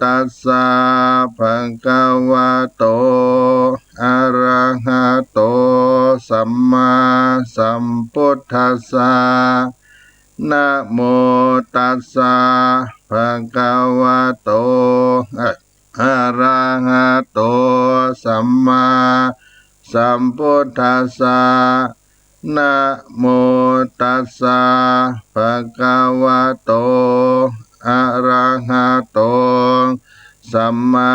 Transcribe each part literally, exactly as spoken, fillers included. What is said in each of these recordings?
ตัสสะ ภะคะวะโต อะระหะโต สัมมาสัมพุทธัสสะ นะโมตัสสะ ภะคะวะโต อะระหะโต สัมมาสัมพุทธัสสะ นะโมตัสสะ ภะคะวะโต อะระหะโต สัมมา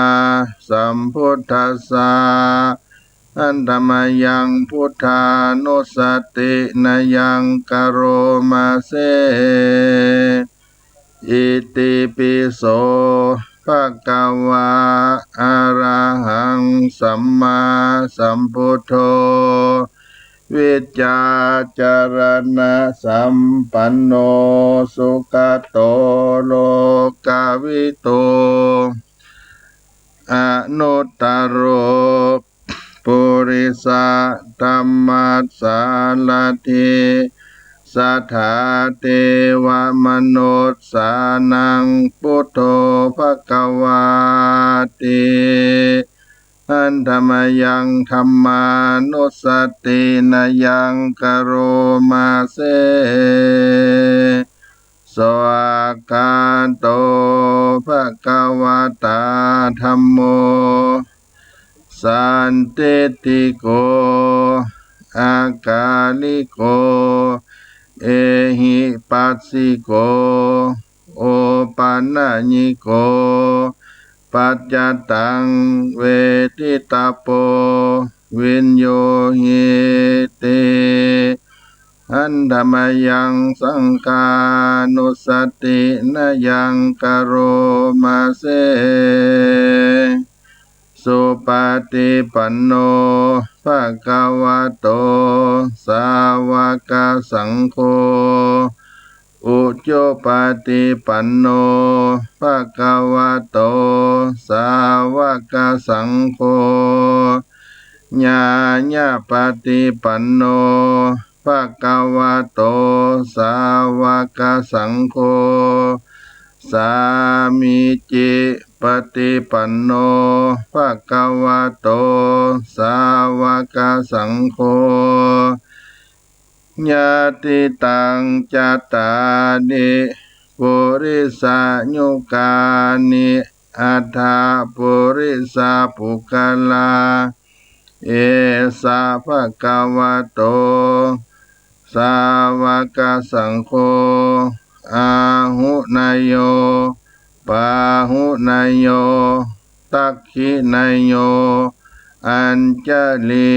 สัมพุทธัสสะ หันธะมะยัง พุทธานุสตินะยัง กะโรมะเส อิติปิโส ภะคะวา อะระหัง สัมมาสัมพุทโธ วิจจารณะสัมปันโน สุขะโต โลกะวิทู อนุตตโร ปุริสะธัมมัสสารัฐิ สัตถาเทวะมนุสสานัง พุทโธ ภะคะวาติ หันธะมะยัง ธัมมานุสตินะยัง กะโรมะเส สวากขาโต ภะคะวะตา ธัมโม สันทิฏฐิโก อะกาลิโก เอหิปัสสิโก โอปะนะญิโก ปัจจตัง เวทิตะโป วิญญูหิติ หันธะมะยัง สังฆานุสตินะยัง กะโรมะเส สุปะฏิปันโน ภะคะวะโต สาวะกะสังโฆ อุจุปะฏิปันโน ภะคะวะโต สาวะกะสังโฆ ญาญะปะฏิปันโน ภะคะวะโต สาวะกะสังโฆ สามีจิปะฏิปันโน ภะคะวะโต สาวะกะสังโฆ ญาติตัง จัตตาริ ปุริสายุกานิ อัตถะ ปุริสะปุคคลา เอสะ ภะคะวะโต สาวะกะสังโฆ อาหุเนยโย ปาหุเนยโย ตักขิเนยโย อัญชะลี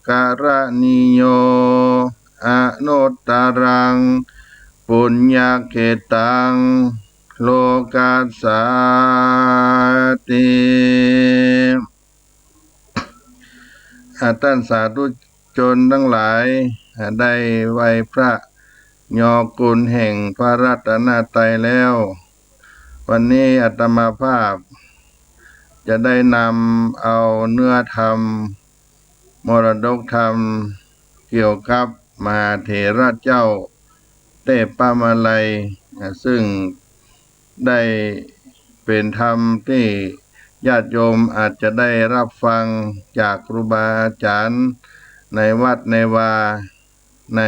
กะระณีโย อนุตตรัง ปุญญะเขตตัง โลกัสสาติ อ่า ต้านสาธุชนตังหลาย อ่า ได้ไหว้พระ ยอกุณแห่งพระรัตนตรัยแล้ว วันนี้อาตมาภาพจะได้นำเอาเนื้อธรรม มรดกธรรม เกี่ยวกับมหาเถระเจ้า เทพมาลัย อ่า ซึ่งได้เป๋นธรรมตี้ญาติโยมอาจจะได้ฮับฟังจากครูบาอาจารย์ในวัดในวา ใน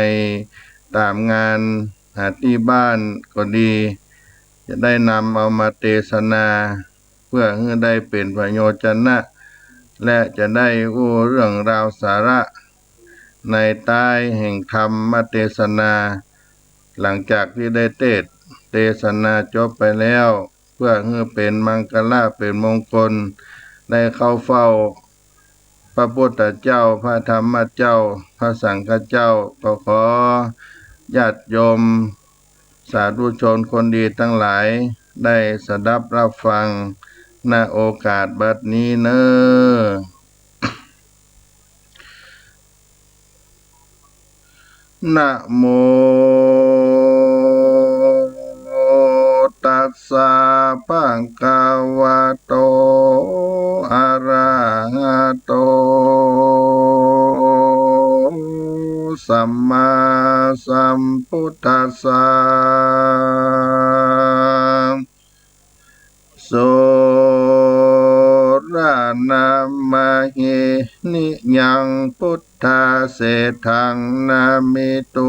ต๋ามงาน อ่า ตี้บ้านก็ดี จะได้นำเอามาเตสนา เพื่อหื้อได้เป๋นประโยชนะ และจะได้อู้เรื่องราวสาระ ในต้ายแห่งธรรมเตสนา หลังจากตี้ได้เตสน์ เตสนาจบไปแล้ว เพื่อหื้อเป๋นมังคละ เป๋นมงคล ได้เข้าเฝ้าพระพุทธเจ้า พระธรรมเจ้า พระสังฆเจ้า ก็ขอญาติโยม สาธุชนคนดีตังหลาย ได้สดับฮับฟัง ณ โอกาสบัดนี้เน่อ นะโม ตัสสะ ภะคะวะโต อะระหะโต สัมมาสัมพุทธัสสะ โส นามะเห นิยัง พุทธาเสฏฐัง นามิตั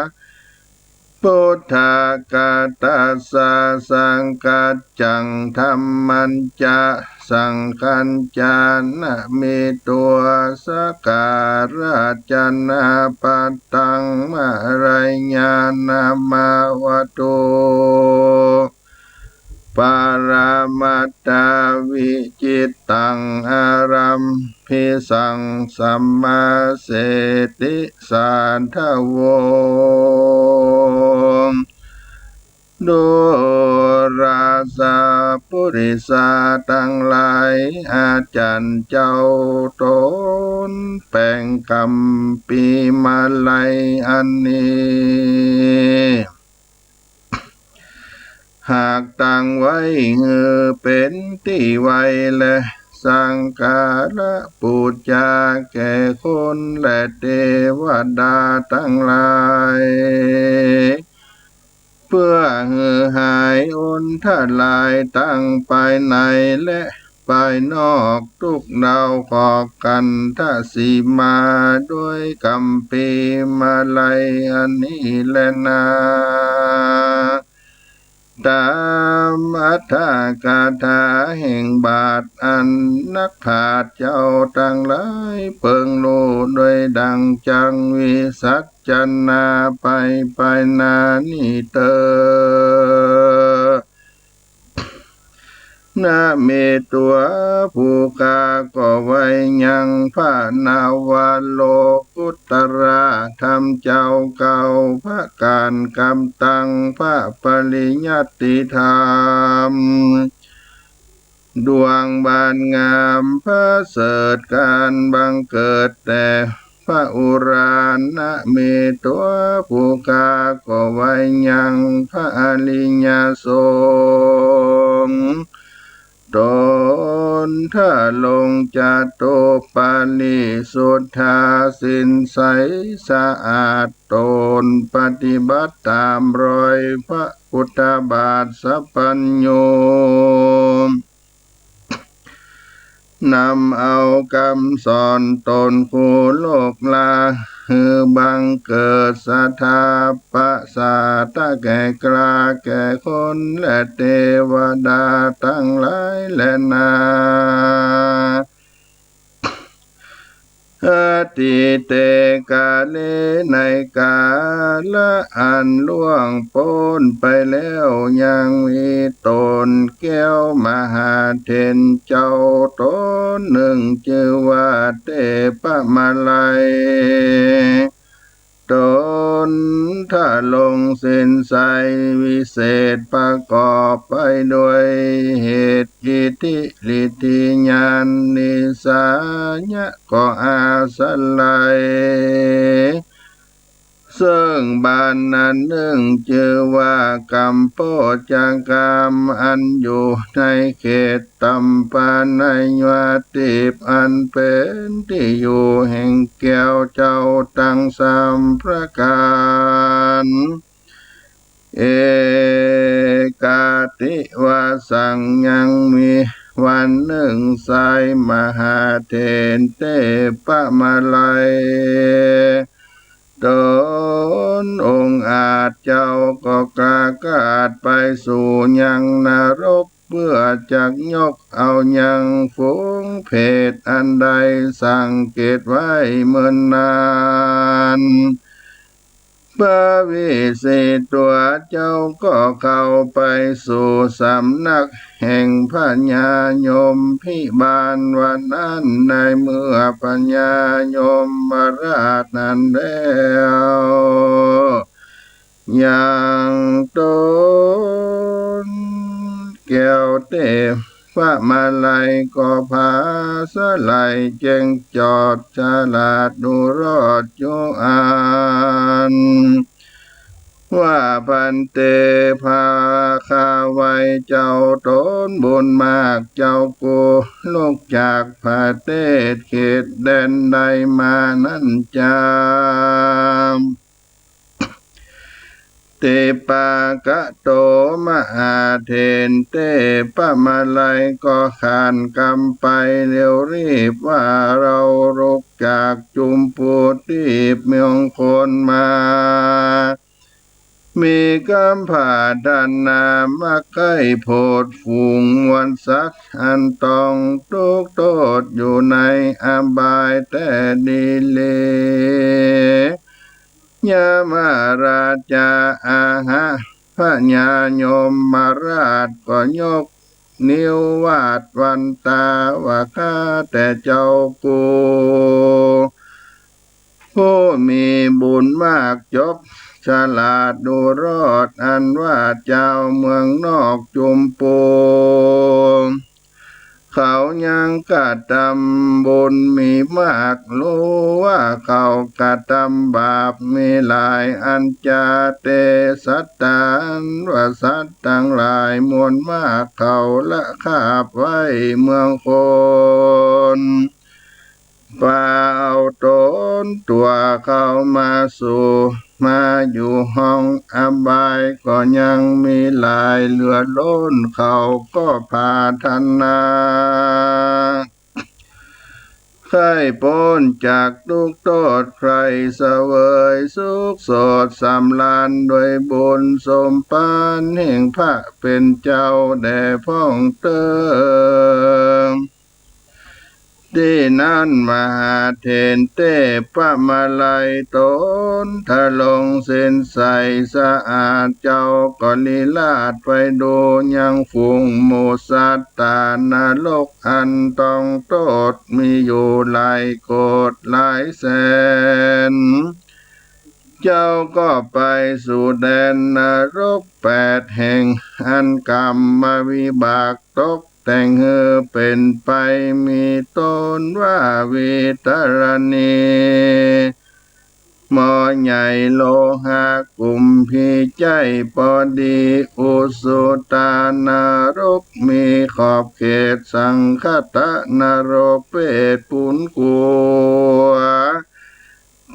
ง Buddhāgataṃ saṅghañca dhammañca saṅghañca namamitva sakkārajanapattaṃ mārayanāmā vatu paramatthavicittam arambhisam sammāseṭṭhi sādhavo. Dullā สัพพะปุริสะตังหลาย อาจั๋นเจ้าต๋นแป๋งกำปีมาลัยอันนี้ หากตั้งไว้หื้อเป๋นตี้ไหว้และสักการะปู๋จาแก่คนและเตวดาตังหลาย เปื้อหื้อหายอันตรายตังภายในและภายนอก ทุกข์เดาขอบขันธสีมาด้วยกำปีมาลัยอันนี้แลนา ต๋ามอัตถกถาแห่งบาทอันนักปราชญ์เจ้าตังหลายเปิงฮู้โดยดั่งจักวิสัชนาไปไปนานี้เต๊อะ นามิตัง ผู้ข้าก็ไหว้ยังพระนวโลกุตระธรรมเจ้าเก้าประก๋าน กับตังพระปริยัติธรรม ดวงบานงามประเสริฐก๋านบังเกิดแต๊พระอุรา นามิตัง ผู้ข้าก็ไหว้ยังพระอริยสงฆ์ ต๋นทรงจตุปาริสุทธาศีลใสสะอาด ต๋นปฏิบัติต๋ามรอยพระพุทธบาทสัพพัญญู นำเอากำสอนต๋นคู่โลกลา หื้อบังเกิดศรัทธาประสาทแก่กล้าแก่คนและเตวดาตังหลายแลนา อตีเตกาเล ในกาละอันล่วงป๊นไปแล้ว ยังมีต๋นแก้วมหาเถรเจ้าต๋นนึ่ง จื้อว่าเตปะมาลัย ต๋นทรงศีลใสวิเศษประกอบไปด้วยเหตุ อิทธิ ฤทธิ ญาณ นิสสะยะ ก็อาศัย ซึ่งบานนั้นนึ่ง จื้อว่ากำโปจกรรม อันอยู่ในเขตตัมปะนยวาตีป อันเป๋นตี้อยู่แห่งแก้วเจ้าตังสามประก๋าน เอกาติวาสัง ยังมีวันนึ่ง ชายมหาเถรเตปะมาลัย ต๋นองค์อาจเจ้าก็ประกาศไปสู่ยังนรก เปื้อจักยกเอายังฝูงเปรตอันได้สังเกตไว้เมินนาน พระวิสิตตัวเจ้าก็เข้าไปสู่สำนักแห่งพญายมพิบาลวันนั้น ในเมื่อพญายมราชนั้นแล้ว ยังต๋นแก้วเตปะมาลัยก็ผาสะไหล่เจ้งจอดฉลาดดูรอดอยู่อั้น ว่า ภันเต ข้าไหว้เจ้าต๋นบุญมาก เจ้ากู้ลุกจากประเทศเขตแดนใดมานั้นจา ติปปากะโต มหาเถนเต พระมาลัยก็ขานกำไปเร็วรีบว่า เราลุกจากจุมพูตีบเมืองคนมา มีกำปรารถนามาใค่โผดฝูงมวลสัตว์อันต้องทุกข์โต้ษอยู่ในอบายแต๊ดีหลี ยมราชา อาหะ พญายมราชก็ยก นิ้ววาดวันตาว่า ข้าแต่เจ้ากู ผู้มีบุญมากจบ ฉลาดดูรอด อันว่าเจ้าเมืองนอกจุมปู เขายังกระตำบุญมีมาก ฮู้ว่าเขากระตำบาปมีหลาย อันจะเตสัตตา อันว่าสัตว์ตังหลายมวลมากเขาละคาบไว้เมืองคน ปาเอาต๋นตั๋วเขามาสู่ มาอยู่ห้องอบายก็ยังมีหลายเหลือล้น เขาก็ปรารถนา ใค่ป๊นจากทุกข์โต้ษ ใค่เสวยสุขสดสำราญ โดยบุญสมภารแห่งพระเป๋นเจ้าแด่พ่องเติง ตี้นั้นมหาเถนเต พระมาลัยต๋นทรงสิ้นใสสะอาด เจ้าก็ลีลาดไปดูยังฝูงหมู่สัตว์ต๋านรก อันต้องโต้ษมีอยู่หลายโกฏหลายแสน เจ้าก็ไปสู่แดนนรกแปดแห่ง อันกรรมวิบากตกแต่งหื้อเป๋นไป มีต้นว่าวิตรณี หมอใหญ่โลหะกุมภี ใจ้ปอดีอุสุตานรก มีขอบเขตสังคตนรก เปรตปุญกั๋ว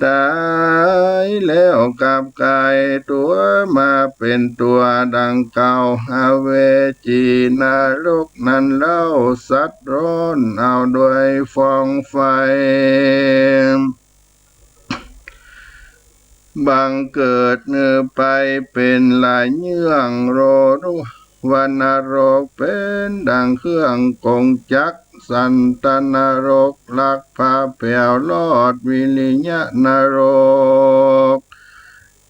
ต๋ายแล้วกลับก๋ายตั๋วมาเป๋นตั๋วดังเก่า อเวจีนรกนั้นเล่า สัตว์ร้อนเอาด้วยฟองไฟ บังเกิดหื้อไปเป๋นหลายเยื่อง โรรุวนรกเป๋นดังเครื่องก๋งจักร สันตนรกลักพาแผว รอดวิริยนรก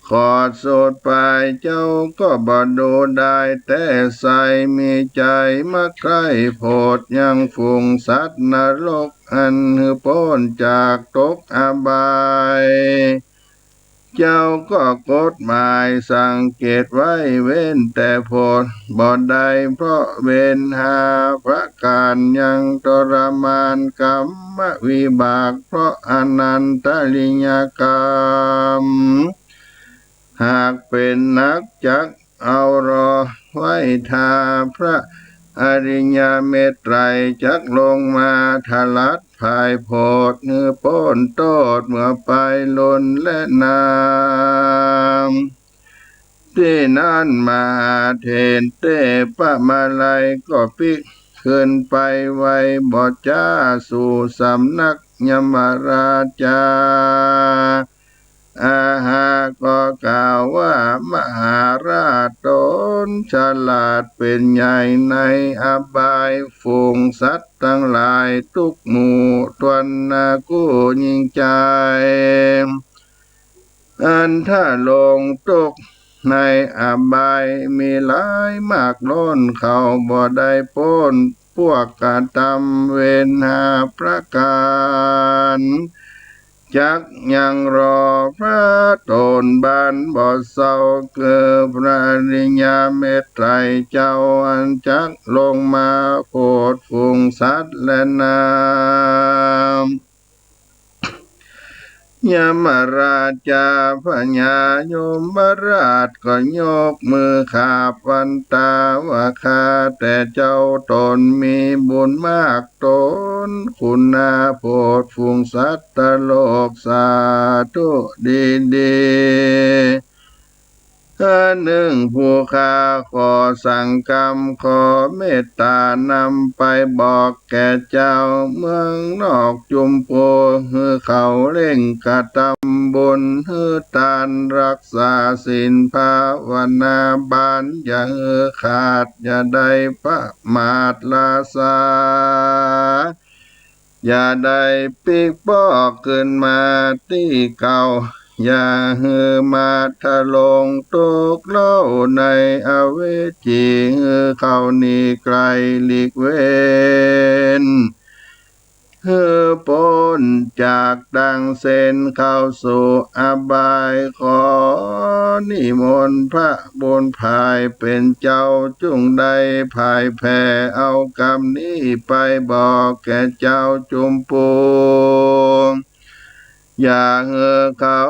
ขอดสุดปาย เจ้าก็บ่ดูได้แต๊ใส่ มีใจ๋มาใคร่โผดยังฝูงสัตว์นรก อันหื้อป๊นจากตกอบาย เจ้าก็กฎหมายสังเกตไว้ เว้นแต่โผดบ่ได้เพราะเวรห้าประก๋าน ยังทรมานกรรมวิบากเพราะอนันตริยกรรม หากเป๋นนักจักเอารอไว้ถ้า พระอริยเมตไตรจักลงมาถลัดผายโผด หื้อป๊นโต้ษเมื่อไปล้นและนาม ตี้นั้นมหาเถนเต พระมาลัยก็ปิ๊กขึ้นไปไวบ่จ๊าสู่สำนักยมราชา อาหะก็กล่าวว่า มหาราชต๋นฉลาดเป๋นใหญ่ในอบาย ฝูงสัตว์ตังหลายทุกหมู่ถ้วนหน้ากู้ยิ่งใจ๋ อันถ้าลงตกในอบายมีหลายมากล้น เขาบ่ได้ป๊นพวกกระตำเวรห้าประก๋าน จักยังรอพระต๋นบานบ่เศร้า คือพระอริยเมตไตรเจ้า อันจักลงมาโผดฝูงสัตว์และนาม ยมราชาพญายมราชก็ยกมือขาบวันตาว่า ข้าแต่เจ้าต๋นมีบุญมาก ต๋นควรหน้าโผดฝูงสัตว์โลก สาธุดีดี เออ นึ่งผู้ข้าขอสั่งกำ ขอเมตตานำไปบอกแก่เจ้าเมืองนอกจุมปู หื้อเขาเร่งกระตำบุญ หื้อตาน รักษาศีล ภาวนาบาน อย่าหื้อขาด อย่าได้ประมาทราซา อย่าได้ปิ๊กป๊อกคืนมาตี้เก่า อย่าหื้อมาทะลงตกเล่าในอเวจี หื้อเขาหนีไกลหลีกเว้น หื้อป๊นจากตางเส้นเข้าสู่อบาย ขอนิมนต์พระบุญผายเป๋นเจ้า จุ่งได้ผายแผ่เอากำนี้ไปบอกแก่เจ้าจุมปู อย่าหื้อเขา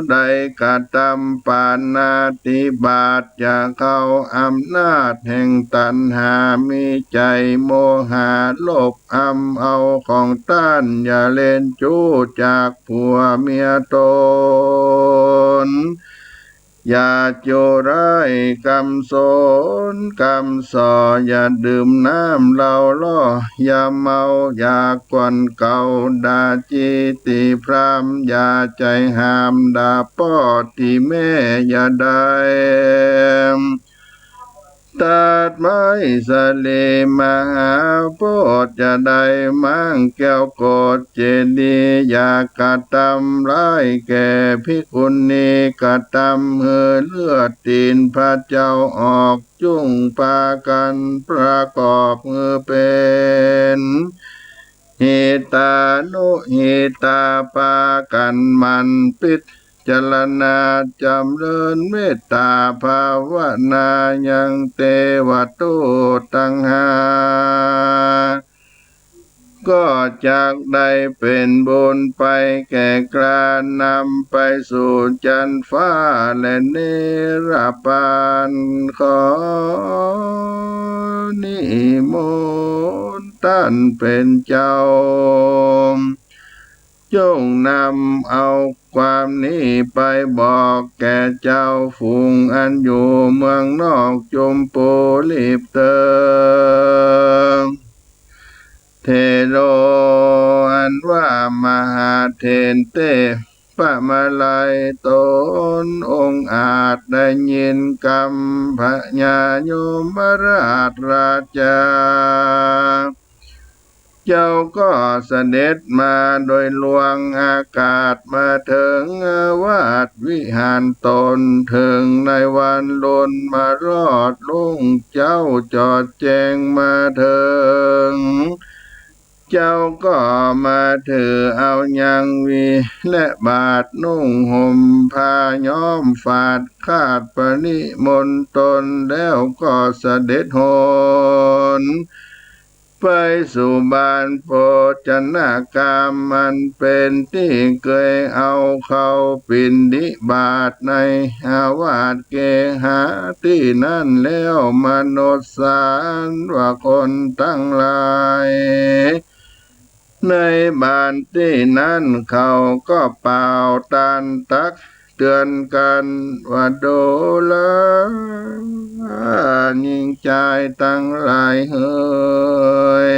ได้กระตำปาณาติบาต อย่าเข้าอำนาจแห่งตัณหา มีใจ๋โมหะโลภอำเอาของต้าน อย่าเล่นจู้จากผัวเมียตน อย่าจุร้ายกำสนกำส่อ อย่าดื่มน้ำเหล้าล่อ อย่าเมาอยากก่อนเก่า ด่าจี้ติพร่ำ อย่าใจ๋หาม ด่าป้อติแม่ อย่าได้ ตัดไม้สะเลมหาโพธิ์ อย่าได้ม้างแก้วโกศเจดีย์ อย่ากระตำร้ายแก่ภิกขุณี กระตำหื้อเลือดตี๋นพระเจ้าออก จุ่งปากั๋นประกอบหื้อเป๋น หิตานุหิตา ปากั๋นหมั่นพิจารณา จ๋ำเริญเมตต๋าภาวนา ยังเตวทูตตังห้า ก็จักได้เป๋นบุญไปแก่กล้า นำไปสู่จั๊นฟ้าและนิรพาน ขอนิมนต์ต้านเป๋นเจ้า จุ่งนำเอาความนี้ไปบอกแก่เจ้าฝูงอันอยู่เมืองนอกจุมปูรีบเติง เถโร อันว่ามหาเถรเตปะมาลัยต๋นองอาจ ได้ยินกำพญายมราชราชา เจ้าก็เสด็จมาโดยลวงอากาศ มาเถิงอาวาสวิหารต๋น เถิงในวันลุนมารอดรุ่ง เจ้าจอดแจ้งมาเถิง เจ้าก็มาถือเอายังวีและบาท นุ่งห่มผ้าย้อมฝาด คาดปริมณฑล แล้วก็เสด็จหน ไปสู่บ้านโภชนากาม อันเป๋นตี้เกยเอาเข้าปิณฑิบาตในอาวาสเกหาตี้นั้นแล้ว มนุษย์สารว่าคนตังหลาย ในบ้านตี้นั้นเขาก็เป่าตานตักเตือนกั๋นว่า ดูราญิงจายตังหลายเหย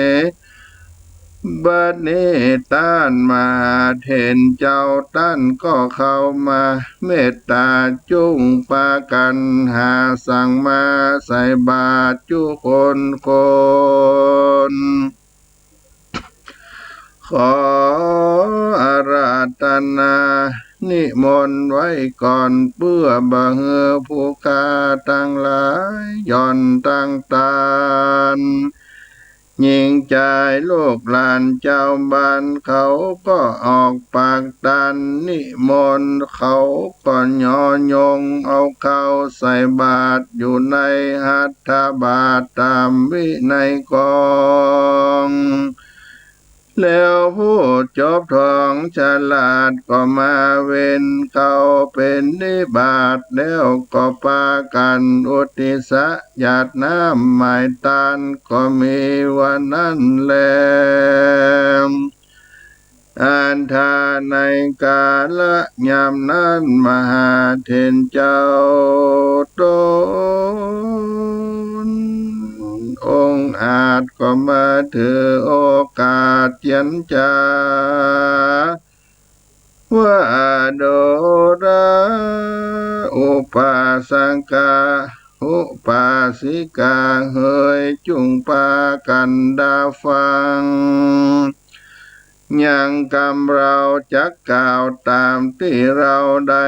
บัดนี้ต้านมหาเถรเจ้าต้านก็เข้ามาเมตต๋า จุ่งปากั๋นหาสังมาใส่บาตรจุคนคน ขออาราธนานิมนต์ไว้ก่อน เปื้อบ่หื้อผู้ข้าตังหลายหย่อนตังตาน ญิงจายลูกหลานจาวบ้านเขาก็ออกปากตานนิมนต์ เขาก็ยอยงเอาข้าวใส่บาตรอยู่ในหัตถบาตรต๋ามวินัยกอง แล้วผู้จบทองฉลาดก็มาเว้นข้าวปิณฑิบาต แล้วก็ปากั๋นอุทิศหยาดน้ำหมายตาน ก็มีว่านั้นแล อัฏฐะ ในกาละยามนั้น มหาเถรเจ้าต๋น องอาจก็มาถือโอกาสเจียรจา ว่าดูราอุปาสกะ อุปาสิกาเหย จุ่งปากั๋นดาฟัง ยังกำเฮาจักกล่าวต๋ามตี้เฮาได้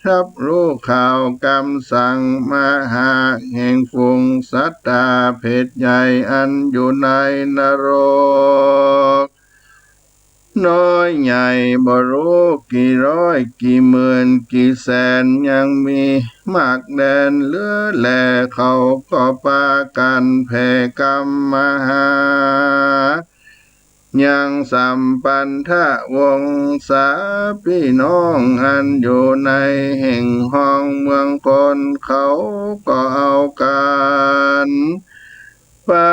ฮับฮู้ข่าวกำสั่งมหาแห่งฝูงสัตตาเผ่นใหญ่อันอยู่ในนรก น้อยใหญ่บ่ฮู้กี่ร้อยกี่หมื่นกี่แสน ยังมีมากแดนเหลือแล เขาก็ปากั๋นแผ่กำมหา ยังสัมปันทะวงศาปี้น้องอันอยู่ในแห่งฮ้องเมืองคน เขาก็เอากั๋น ปา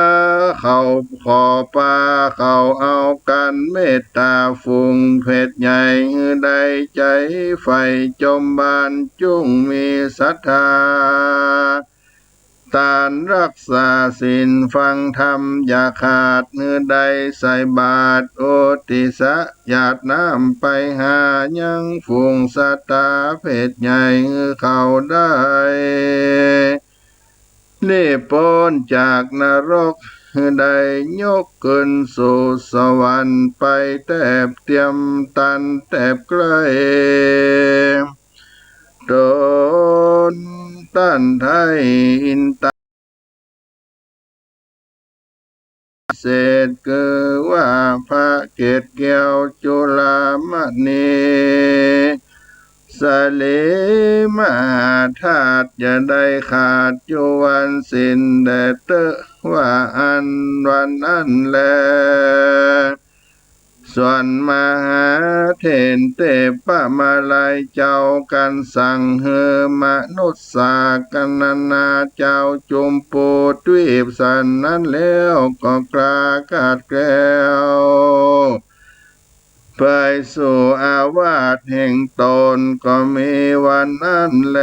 เขา ขอปาเขาเอากั๋นเมตต๋าฝูงเผ่นใหญ่ หื้อได้ใจ๋ใฝ่จมบาน จุ่งมีศรัทธา ตานฮักษาศีลฟังธรรมอย่าขาด หื้อได้ใส่บาตรอุทิศหยาดน้ำไปหายังฝูงสัตตาเผ่นใหญ่ หื้อเขาได้ หลีบป๊นจากนรก หื้อได้ยกขึ้นสู่สวรรค์ไปแต๊บเตียมตันแต๊บใก้ ต๋นตันไท้อินตา เสด คือว่าพระเกศแก้วจุลามณี สะหลีมหาธาตุ อย่าได้ขาดอยู่วันสิ้นแด่เต๊อะ ว่าอั้นวันนั้นแล ส่วนมหาเถรเตปะมาลัยเจ้ากั๋นสั่งหื้อมนุษย์สากัณณาเจ้าจุมปูทวีปสันนั้นแล้วก็กล้ากาดแกล้ว ไปสู่อาวาสแห่งต๋น ก็มีวันนั้นแล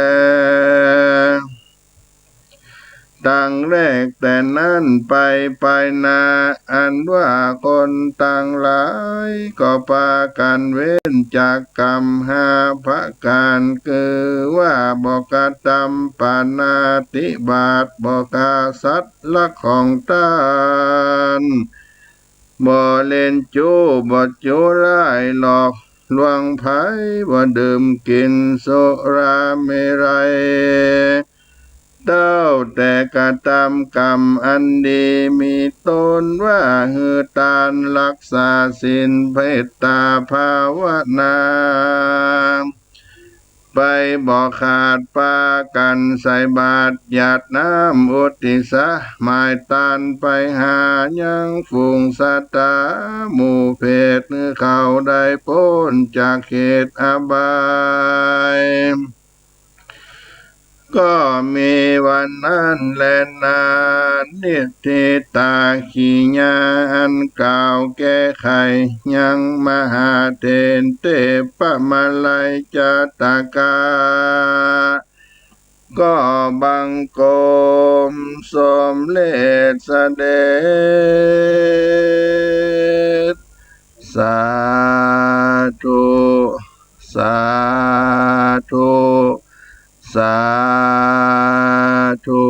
ตั้งแรกแต่นั้นไปไปนา อันว่าคนตังหลายก็ปากั๋นเว้นจากกรรมห้าประก๋าน คือว่าบ่กระตำปาณาติบาต บ่ฆ่าสัตว์รักของต้าน บ่เล่นจู้ บ่จุร้ายหลอกลวงใผ บ่ดื่มกิ๋นสุราเมรัย เต้าแต่กระตำกรรมอันดี มีต้นว่าหื้อตาน ฮักษาศีล เมตต๋าภาวนา ไปบ่ขาด ปากั๋นใส่บาตรหยาดน้ำอุทิศหมายตานไปหายังฝูงสัตตาหมู่เผ่น หื้อเขาได้ป๊นจากเขตอบาย ก็มีวันนั้นแลนา นิทิตากิริยาอันกล่าวแก้ไขยังมหาเถรเตปะมาลัยจาตกะ ก็บังคมสมเร็จเสด็จ สาธุ สาธุ สาธุ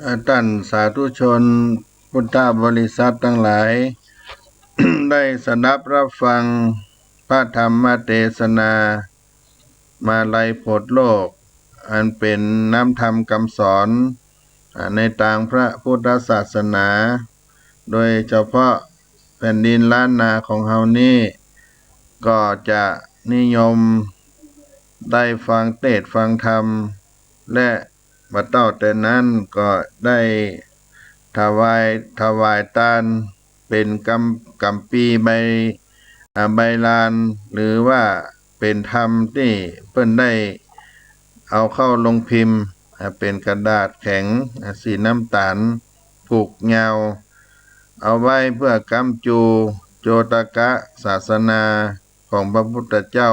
เอ่อ ต้านสาธุชนพุทธบริษัทตังหลาย ได้สดับฮับฟังพระธรรมเตสนา มาลัยโผดโลก อันเป๋นน้ำธรรมกำสอน อ่า ในตางพระพุทธศาสนา โดยเฉพาะแผ่นดินล้านนาของเฮานี้ ก็จะนิยมได้ฟังเตสน์ฟังธรรม และบ่เต้าแต่นั้นก็ได้ถวาย ถวายตานเป๋นกำ กำปีใบ อ่า ใบลาน หรือว่าเป๋นธรรมตี้เปิ้นได้เอาเข้าลงพิมพ์ อ่า เป๋นกระดาษแข็ง อ่า สีน้ำต๋าล ผูกยาว เอาไว้เพื่อก๊ำจูโจตกะศาสนาของพระพุทธเจ้า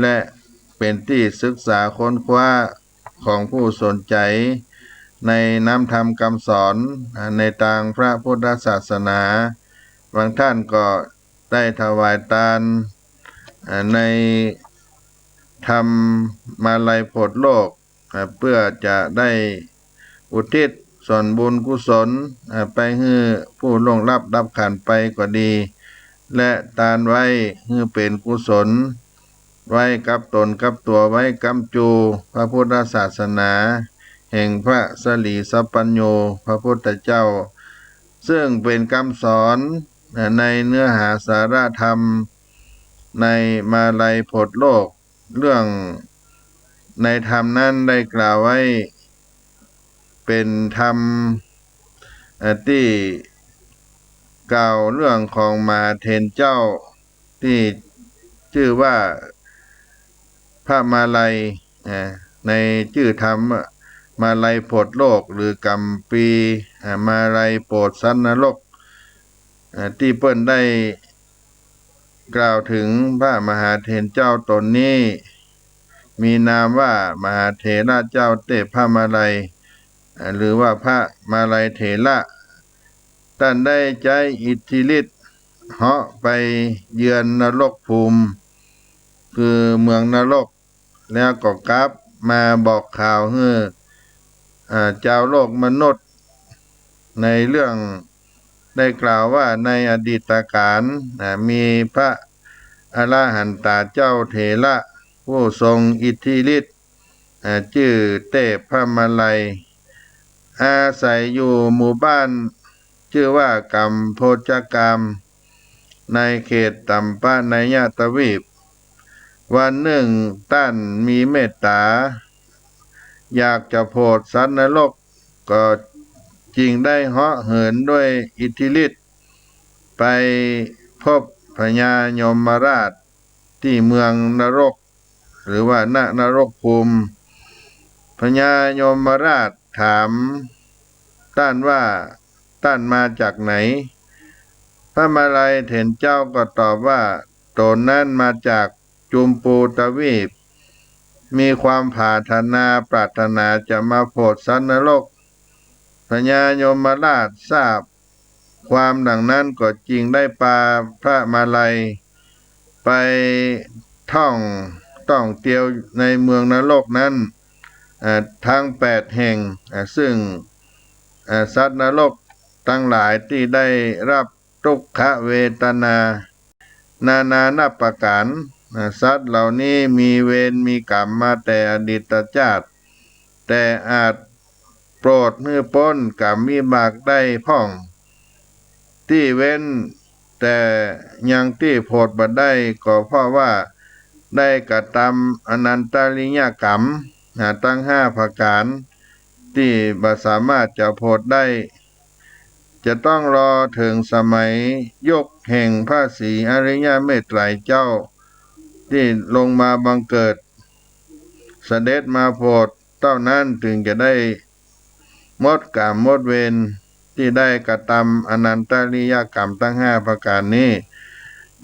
และเป๋นตี้ศึกษาค้นคว้าของผู้สนใจ๋ในน้ำธรรมกำสอน อ่า ในตางพระพุทธศาสนา บางต้านก็ได้ถวายตาน อ่า ในธรรมมาลัยโผดโลก อ่า เปื้อจะได้อุทิศส่วนบุญกุศล อ่า ไปหื้อผู้ล่วงลับดับขันธ์ไปก็ดี และตานไว้หื้อเป๋นกุศล ไว้กับต๋นกับตั๋ว ไว้ก๊ำจูพระพุทธศาสนาแห่งพระสรีสัพพัญญูพระพุทธเจ้า ซึ่งเป๋นกำสอน อ่า ในเนื้อหาสาระธรรมในมาลัยโผดโลก เรื่องในธรรมนั้นได้กล่าวไว้เป๋นธรรม เอ่อ ตี้กล่าวเรื่องของมหาเถรเจ้าตี้จื้อว่าพระมาลัย เอ่อ ในจื้อธรรมมาลัยโผดโลก หรือกำปี เอ่อ มาลัยโผดสัตว์นรก เอ่อ ตี้เปิ้นได้ กล่าวเถิงพระมหาเถรเจ้าต๋นนี้ มีนามว่ามหาเถระเจ้าเตพพระมาลัย อ่า หรือว่าพระมาลัยเถระ ต้านได้ใจ๊อิทธิฤทธิ์เหาะไปเยือนนรกภูมิ คือเมืองนรก แล้วก็กลับมาบอกข่าวหื้อ อ่า จาวโลกมนุษย์ ในเรื่องได้กล่าวว่าในอดีตกาล อ่า มีพระอรหันตาเจ้าเถระ ผู้ทรงอิทธิฤทธิ์ อ่า จื้อเตพพระมาลัย อาศัยอยู่หมู่บ้านจื้อว่ากำโพจกาม ในเขตตัมปะนายะทวีป วันนึ่งต้านมีเมตต๋า อยากจะโผดสัตว์นรก ก็จึงได้เหาะเหินด้วยอิทธิฤทธิ์ ไปพบพญายมราชตี้เมืองนรก หรือว่าณนรกภูมิ พญายมราชถามต้านว่า ต้านมาจากไหน พระมาลัยเถรเจ้าก็ตอบว่า ต๋นนั้นมาจากจุมปูทวีป มีความผาถนา ปรารถนาจะมาโผดสัตว์นรก พญายมราชทราบความดังนั้นก็จึงได้ปาพระมาลัยไปท่อง ต้องเตียวในเมืองนรกนั้น เอ่อ ทั้งแปดแห่ง เอ่อ ซึ่ง เอ่อ สัตว์นรกตังหลายตี้ได้ฮับ ทุกขเวทนา นานานับประก๋าน อ่า สัตว์เหล่านี้มีเวรมีกรรมมาแต่อดีตชาติ แต่อาจโปรดหื้อป๊นกรรมวิบากได้พ่อง ตี้เว้นแต่ยังตี้โผดบ่ได้ ก็เพราะว่าได้กระตำอนันตริยกรรม อ่า ตังห้าประก๋าน ตี้บ่สามารถจะโผดได้ จะต้องรอเถิงสมัยยุคแห่งพระศรีอริยเมตไตรยเจ้า ตี้ลงมาบังเกิด เสด็จมาโผดเต้านั้น เถิงจะได้หมดกรรมหมดเวรตี้ได้กระตำอนันตริยกรรมตังห้าประก๋านนี้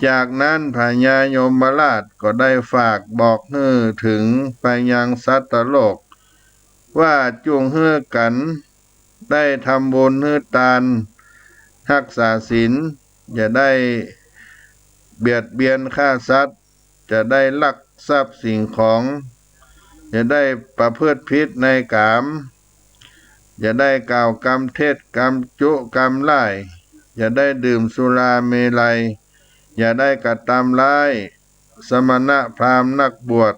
จากนั้นพญายมราชก็ได้ฝากบอกหื้อเถิงไปยังสัตว์โลก ว่าจุ่งหื้อกั๋น ได้ทำบุญหื้อตาน ฮักษาศีล อย่าได้เบียดเบียนฆ่าสัตว์ อย่าได้ลักทรัพย์สิ่งของ อย่าได้ประพฤติผิดในกาม อย่าได้กล่าวกำเท็จ กำจุ กำล่าย อย่าได้ดื่มสุราเมรัย อย่าได้กระตำร้ายสมณะพราหมณ์นักบวช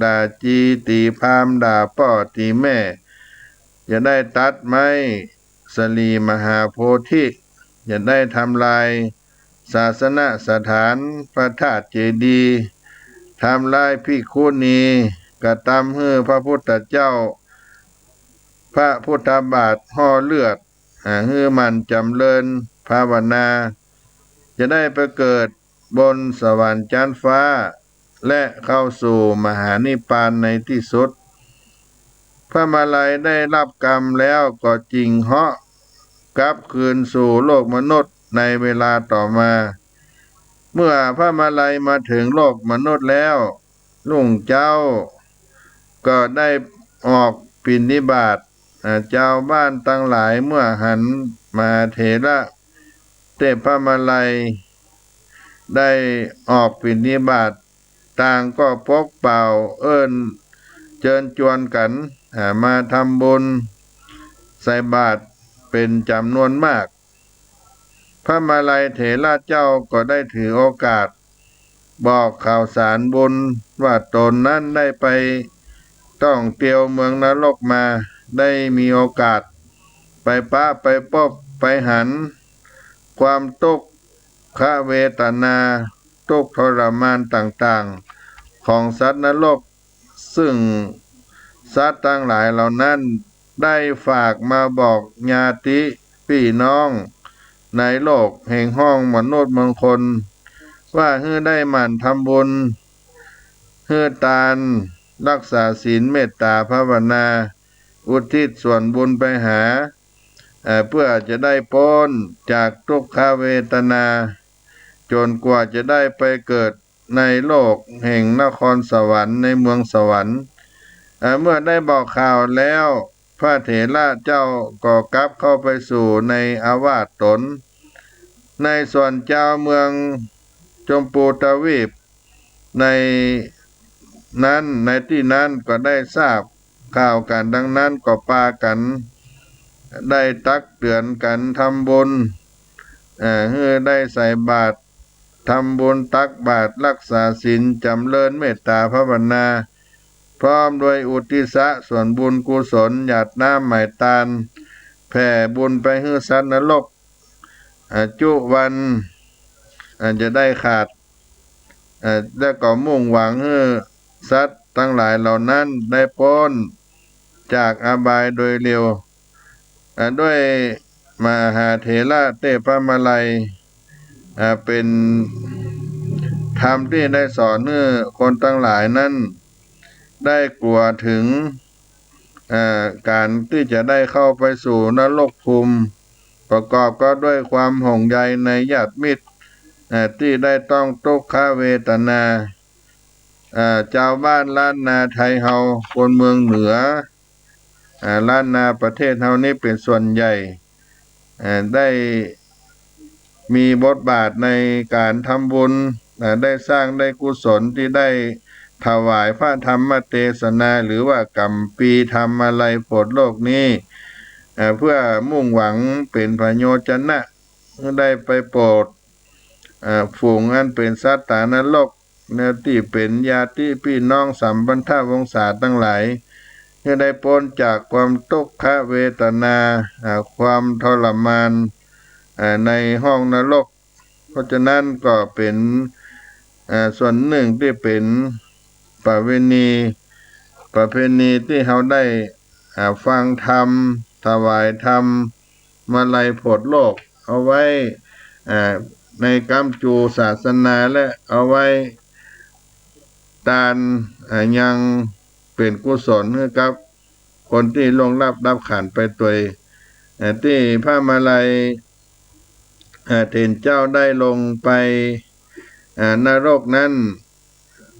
ด่าจี๋ตี๋พราหมณ์ ด่าป้อตี๋แม่ อย่าได้ตัดไม้สะหลีมหาโพธิ อย่าได้ทำลายศาสนสถาน พระธาตุเจดีย์ ทำลายภิกขุณี กระตำหื้อพระพุทธเจ้า พระพุทธบาทห่อเลือด อ่า หื้อหมั่นจ๋ำเริญภาวนา จะได้ไปเกิดบนสวรรค์จั๊นฟ้า และเข้าสู่มหานิพพานในตี้สุด พระมาลัยได้ฮับกรรมแล้วก็จึงเหาะกลับคืนสู่โลกมนุษย์ในเวลาต่อมา เมื่อพระมาลัยมาเถิงโลกมนุษย์แล้ว รุ่งเจ๊าก็ได้ออกบิณฑบาต อ่า จาวบ้านตังหลายเมื่อหันมหาเถระเตพพระมาลัยได้ออกบิณฑบาต ต่างก็ปากเป่าเอิ้นเจิญจวนกั๋น อ่า มาทำบุญใส่บาตรเป๋นจ๋ำนวนมาก พระมาลัยเถระเจ้าก็ได้ถือโอกาสบอกข่าวสารบุญว่าต๋นนั้นได้ไปต้องเตียวเมืองนรกมา ได้มีโอกาสไปปะไปปบไปหันความตุ๊กขเวทนา ตุ๊กข์ทรมานต่างๆ ของสัตว์นรก ซึ่งสัตว์ตังหลายเหล่านั้นได้ฝากมาบอกญาติปี้น้องในโลกแห่งห้องมนุษย์มงคล ว่าหื้อได้หมั่นทำบุญ หื้อตาน ฮักษาศีล เมตตาภาวนา อุทิศส่วนบุญไปหา เอ่อ เพื่อจะได้ป๊นจากตุ๊กขเวทนา จ๋นกว่าจะได้ไปเกิดในโลกแห่งนครสวรรค์ ในเมืองสวรรค์ เอ่อ เมื่อได้บอกข่าวแล้ว พระเถระเจ้าก็กลับเข้าไปสู่ในอาวาสต๋น ในส่วนจาวเมืองจมพูทวีป ในนั้น ในตี้นั้นก็ได้ทราบข่าวกั๋นดังนั้น ก็ปากั๋นได้ตักเตือนกั๋นทำบุญ เอ่อ หื้อได้ใส่บาตร ทำบุญตักบาตร ฮักษาศีล จ๋ำเริญเมตตาภาวนา พร้อมด้วยอุทิศส่วนบุญกุศล หยาดน้ำหมายตาน แผ่บุญไปหื้อสัตว์นรก อ่า จุวัน อ่า จะได้ขาด อ่า แล้วก็มุ่งหวังหื้อสัตว์ตังหลายเหล่านั้นได้ป๊นจากอบายโดยเร็ว อ่า ด้วยมหาเถระเตพพระมาลัย อ่า เป๋นธรรมตี้ได้สอนหื้อคนตังหลายนั้น ได้กั๋วเถิง อ่า ก๋านตี้จะได้เข้าไปสู่นรกภูมิ ประกอบก็ด้วยความห่วงใยในญาติมิตร อ่า ตี้ได้ต้องตุ๊กขเวทนา อ่า จาวบ้านล้านนาไทยเฮา คนเมืองเหนือ อ่า ล้านนาประเทศเฮานี้เป๋นส่วนใหญ่ อ่า ได้มีบทบาทในก๋านทำบุญ อ่า ได้สร้างได้กุศลตี้ได้ถวายพระธรรมเตสนา หรือว่ากัมภีร์ธรรมมาลัยโผดโลกนี้ อ่า เพื่อมุ่งหวังเป๋นพโยชนะ ได้ไปโผด อ่า ฝูงอันเป๋นสัตว์ต๋านรก แนวตี้เป๋นญาติปี้น้องสัมพันธวงศาตังหลาย หื้อได้ป๊นจากความตุ๊กขเวทนา อ่า ความทรมาน อ่า ในห้องนรก เพราะฉะนั้นก็เป๋น อ่า ส่วนนึ่งตี้เป๋นประเวณี ประเพณีตี้เฮาได้ อ่า ฟังธรรม ถวายธรรม มาลัยโผดโลก เอาไว้ อ่า ในก๊ำจูศาสนา และเอาไว้ตาน อ่า ยังเป๋นกุศลหื้อกับคนตี้ล่วงลับดับขันธ์ไปตวย อ่า ตี้พระมาลัย อ่า เถรเจ้าได้ลงไป อ่า นรกนั้น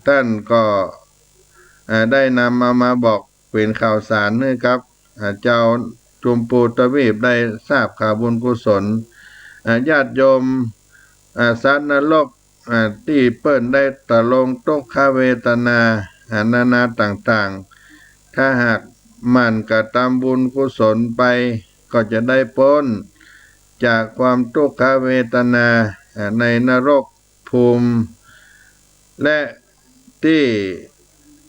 ต้านก็ อ่า ได้นำเอามาบอกเป๋นข่าวสารหื้อกับ อ่า จาวจุมพูทวีปได้ทราบข่าวบุญกุศล อ่า ญาติโยม อ่า สัตว์นรก อ่า ตี้เปิ้นได้ตะลงตุ๊กขเวทนา อ่า นานาต่างๆ ถ้าหาก หมั่นกระตำบุญกุศลไป ก็จะได้ป๊นจากความทุกขเวทนา อ่า ในนรกภูมิ และตี้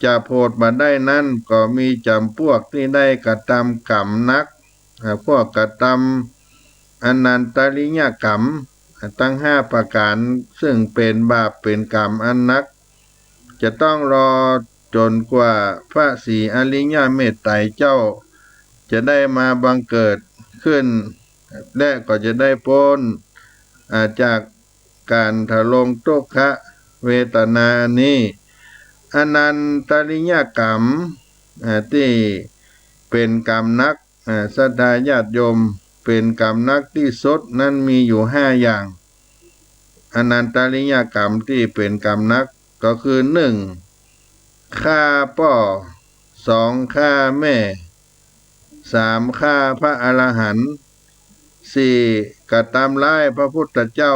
จะโผดบ่ได้นั้นก็มีจ๋ำพวกตี้ได้กระตำก๋รรมหนัก อ่า พวกกระตำอนันตริยกรรม อ่า ตึงห้าประก๋าน ซึ่งเป๋นบาปเป๋นก๋รรมอันหนัก จะต้องรอจ๋นกว่าพระศรีอริยเมตไตรเจ้า จะได้มาบังเกิดขึ้น และก็จะได้ป๊น อ่า จากก๋านทรงทุกขเวทนาอันนี้ อนันตริยกรรม อ่า ตี้เป๋นก๋รรมหนัก อ่า ศรัทธาญาติโยม เป๋นก๋รรมหนักตี้สุดนั้นมีอยู่ห้าอย่าง อนันตริยกรรมตี้เป๋นก๋รรมหนักก็คือ หนึ่ง ฆ่าป้อ สอง ฆ่าแม่ สาม ฆ่าพระอรหันต์ สี่ กระตำร้ายพระพุทธเจ้า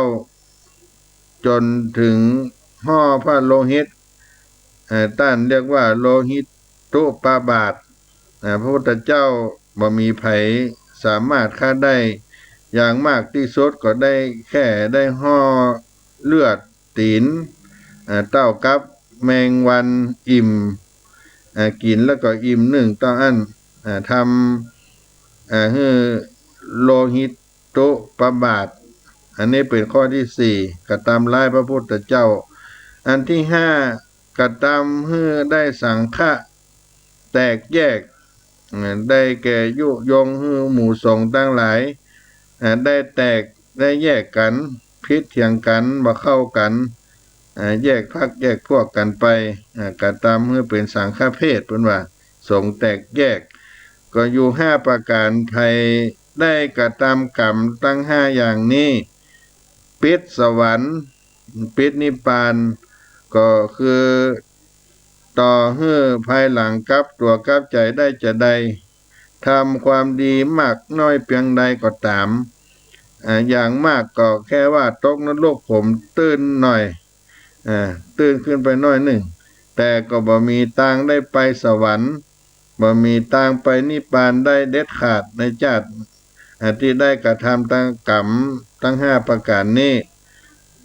จ๋นเถิงฮ้อพระโลหิต เอ่อ ต้านเรียกว่าโลหิตตุปบาท อ่า พระพุทธเจ้าบ่มีใผสามารถฆ่าได้ อย่างมากตี้สุดก็ได้แค่ได้ฮ้อเลือดตี๋น อ่า เต้ากับแมงวันอิ่ม อ่า กิ๋นแล้วก็อิ่มนึ่งเต้าอั้น อ่า ทำ อ่า หื้อโลหิต ตุปบาท อันนี้เป๋นข้อตี้สี่ กระตำร้ายพระพุทธเจ้า อันตี้ห้า กระตำหื้อได้สังฆะแตกแยก อ่า ได้แก่ยุยงหื้อหมู่สงฆ์ตังหลาย อ่า ได้แตกได้แยกกั๋น ผิดเถียงกั๋น บ่เข้ากั๋น อ่า แยกพรรคแยกพวกกั๋นไป อ่า กระตำหื้อเป๋นสังฆเพศ เปิ้นว่า สงฆ์แตกแยก ก็อยู่ห้าประก๋าน ใผได้กระตำก๋รรมตึงห้าอย่างนี้ ปิดสวรรค์ ปิดนิพพาน ก็คือ ต่อหื้อภายหลังกลับตั๋วกลับใจ๋ได้จาใด ทำความดีมากน้อยเปียงใดก็ต๋าม อ่า อย่างมากก็แค่ว่าตกนรกขุมตื้นหน่อย อ่า ตื้นขึ้นไปหน้อยนึ่ง แต่ก็บ่มีตางได้ไปสวรรค์ บ่มีตางไปนิพพานได้เด็ดขาดในจาติ อ่า ตี้ได้กระตำตึงก๋รรมตึงห้าประก๋านนี้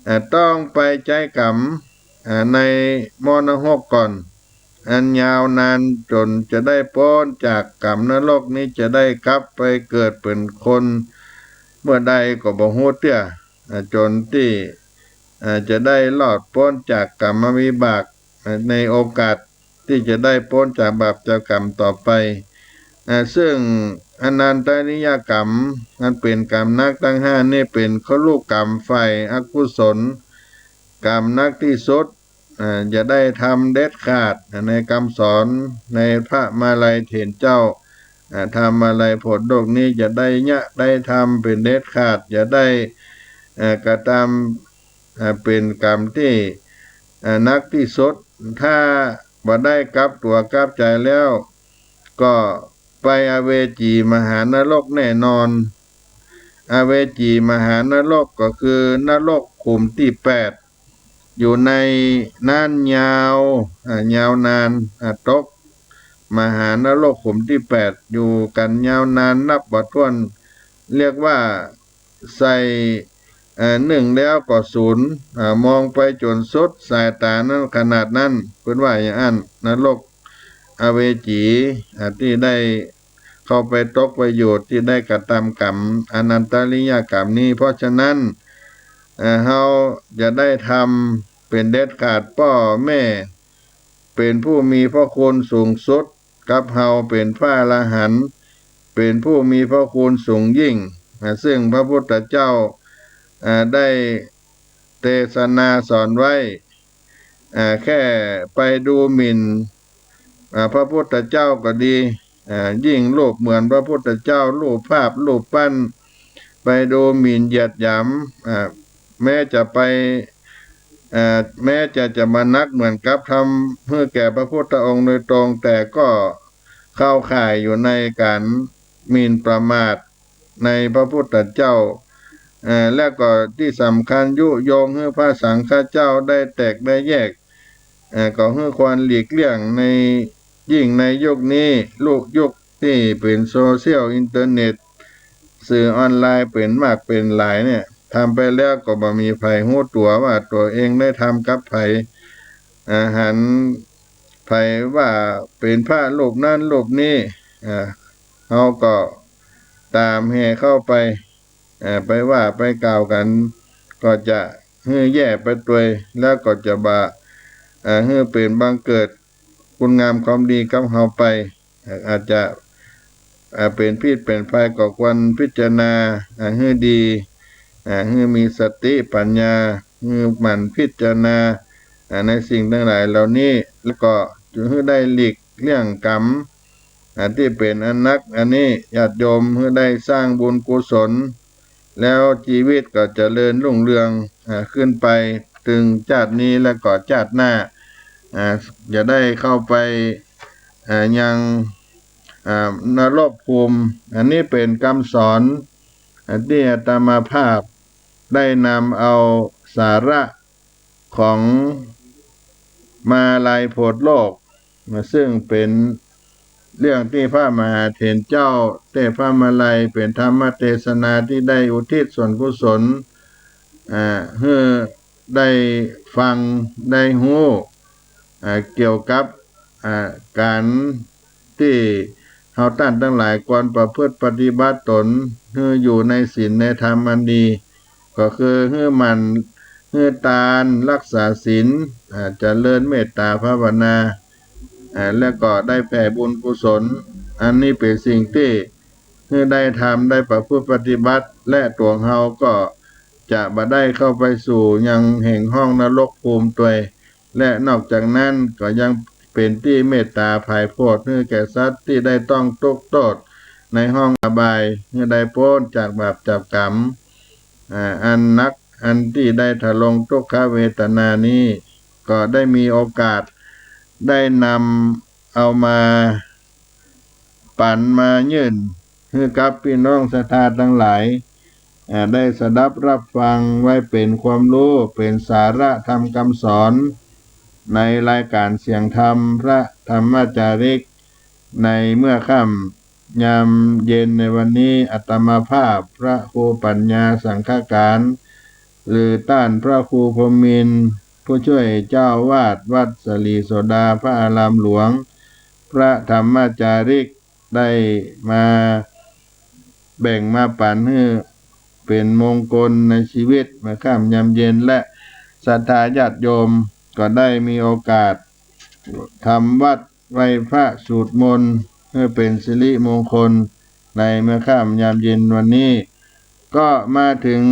อ่า ต้องไปใจ๊ก๋รรม อ่า ในหม้อนรกก่อน อันยาวนานจ๋นจะได้ป๊นจากก๋รรมนรกนี้ จะได้กลับไปเกิดเป๋นคนเมื่อใดก็บ่ฮู้เตื้อ อ่า จ๋นตี้ อ่า จะได้รอดป๊นจากก๋รรมวิบาก อ่า ในโอกาสตี้จะได้ป๊นจากบาปจากก๋รรมต่อไป อ่า ซึ่งอนันตริยกรรม อันเป๋นก๋รรมหนักตึงห้านี้ เป๋นคุรุก๋รรมฝ่ายอกุศล ก๋รรมหนักตี้สุด อ่า อย่าได้ทำเด็ดขาด ในกำสอนในพระมาลัยเถรเจ้า อ่า ธรรมาลัยโผดโลกนี้ อย่าได้เยียะได้ทำเป๋นเด็ดขาด อย่าได้ เอ่อ กระตำ อ่า เป๋นก๋รรมตี้ อ่า หนักตี้สุด ถ้าบ่ได้กลับตั๋วกลับใจ๋แล้ว ก็ไปอเวจีมหานรกแน่นอน อเวจีมหานรกก็คือนรกขุมตี้แปด อยู่ในนั้นยาว อ่า ยาวนาน อ่า ตกมหานรกขุมตี้แปด อยู่กั๋นยาวนานนับบ่ถ้วน เรียกว่าใส่ เอ่อ นึ่งแล้วก็ศูนย์ อ่า มองไปจ๋นสุดสายต๋านั้นขนาดนั้น เปิ้นว่าอย่างอั้น นรกอเวจี อ่า ตี้ได้ เข้าไปตกไปอยู่ตี้ได้กระตำก๋รรม อนันตริยกรรมนี้ เพราะฉะนั้น เอ่อ เฮาอย่าได้ทำเป๋นเด็ดขาด ป้อแม่เป๋นผู้มีพระคุณสูงสุด กับเฮาเป๋นพระอรหันต์ เป๋นผู้มีพระคุณสูงยิ่ง อ่า ซึ่งพระพุทธเจ้า อ่า ได้เตสนาสอนไว้ อ่า แค่ไปดูหมิ่น อ่า พระพุทธเจ้าก็ดี อ่า ยิ่งรูปเหมือนพระพุทธเจ้า รูปภาพ รูปปั้น ไปดูหมิ่นเหยียดหยาม อ่า แม้จะไป อ่า แม้จะ จะมานักเหมือนกับทำหื้อแก่พระพุทธองค์โดยตรง แต่ก็เข้าข่ายอยู่ในก๋านหมิ่นประมาท ในพระพุทธเจ้า เอ่อ และก็ตี้สำคัญยุยงหื้อพระสังฆเจ้าได้แตกได้แยก เอ่อ ก็หื้อควรหลีกเลี่ยงใน ยิ่งในยุคนี้ ลุค ยุคตี้เป๋นโซเชียลอินเทอร์เน็ต สื่อออนไลน์เป๋นมากเป๋นหลายเนี่ย ทำไปแล้วก็บ่มีใผฮู้ตั๋วว่าตั๋วเองได้ทำกับใผ อ่า หันใผว่าเป๋นพระรูปนั้นรูปนี้ อ่า เฮาก็ตามแห่เข้าไป อ่า ไปว่าไปกล่าวกั๋น ก็จะหื้อแย่ไปตวย แล้วก็จะบ่า อ่า หื้อเป๋นบังเกิดคุณงามความดีกับเฮาไป อ่า อาจจะ อ่า เป๋นพิษเป๋นภัย ก็ควรพิจารณา อ่า หื้อดี อ่า หื้อมีสติปัญญา หื้อหมั่นพิจารณา อ่า ในสิ่งตังหลายเหล่านี้ แล้วก็จะหื้อได้หลีกเลี่ยงกรรม อ่า ตี้เป๋นอันนัก อันนี้ญาติโยมหื้อได้สร้างบุญกุศล แล้วจีวิตก็เจริญรุ่งเรือง อ่า ขึ้นไป ตึงจาตินี้แล้วก็จาติหน้า อ่า จะได้เข้าไป อ่า ยัง อ่า นรกภูมิ อันนี้เป๋นกำสอน อ่า ตี้อาตมาภาพได้นำเอาสาระของมาลัยโพธิโลก ซึ่งเป๋นเรื่องตี้พระมหาเถรเจ้าเตศน์พระมาลัยเป๋นธรรมเตสนาตี้ได้อุทิศส่วนกุศล อ่า หื้อได้ฟังได้ฮู้ อ่า เกี่ยวกับ อ่า ก๋านตี้เฮาต้านตังหลายควรประพฤติปฏิบัติตน หื้ออยู่ในศีลในธรรมอันดี ก็คือหื้อหมั่น หื้อตาน รักษาศีล อ่า เจริญเมตตาภาวนา อ่า แล้วก็ได้แผ่บุญกุศล อันนี้เป๋นสิ่งตี้หื้อได้ทำ ได้ประพฤติปฏิบัติ และตั๋วเฮาก็จะบ่ได้เข้าไปสู่ยังแห่งห้องนรกภูมิตวย และนอกจากนั้นก็ยังเป๋นตี้เมตตาผายโผดหื้อแก่สัตว์ตี้ได้ต้องทุกข์โต้ษในห้องอบาย หื้อได้ป๊นจากบาปจากกรรม อ่า อันนัก อันตี้ได้ทรงทุกขเวทนานี้ ก็ได้มีโอกาสได้นำเอามาปั๋นมายื่นหื้อกับปี้น้องศรัทธาตังหลาย อ่า ได้สดับรับฟังไว้เป๋นความฮู้ เป๋นสาระธรรมกำสอน ในรายก๋านเสียงธรรมพระธรรมจาริก ในเมื่อค่ำยามเย็นในวันนี้ อาตมาภาพพระครูปัญญาสังฆการ หรือต้านพระครูพรหมินทร์ ผู้ช่วยเจ้าอาวาสวัดสลีโสดาพระอารามหลวง พระธรรมจาริก ได้มาแบ่งมาปั๋นหื้อเป๋นมงคลในจีวิตเมื่อค่ำยามเย็น และศรัทธาญาติโยมก็ได้มีโอกาสทำวัตรไหว้พระสวดมนต์หื้อเป๋นสิริมงคลในเมื่อค่ำยามเย็นวันนี้ ก็มาเถิง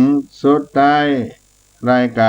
สุดท้ายรายก๋าน